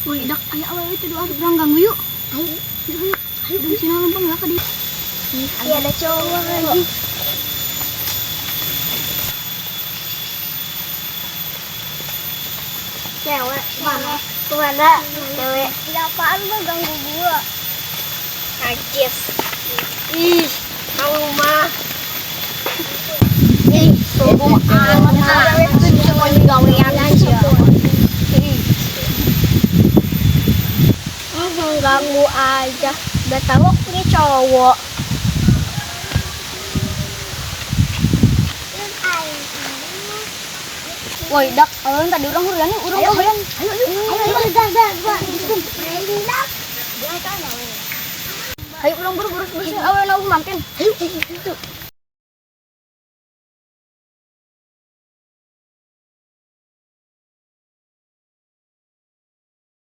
Woi, dak aya awewe itu doa urang ganggu yuk. Ayo, yuk, yuk. Ayo, dari sini lempeng lah ka dieu. Ih, ada cowok lagi. Cewek mana? Kemana? Cewek. Ya apaan lu ganggu gua? Najis. Ih, kamu mah. Ih, sombong amat. Cewek tuh cuma gawean aja. Ih. Oh, mengganggu aja. Udah tahu aku punya cowok. Woi, dak, awewe tadi urang hurian yuk, urang hurian. Ayo, ayo, ayo, ayo, dah, dah, dah. Ayo urang buru-buru buru awewe na manten. Ayo, ayo, ayo.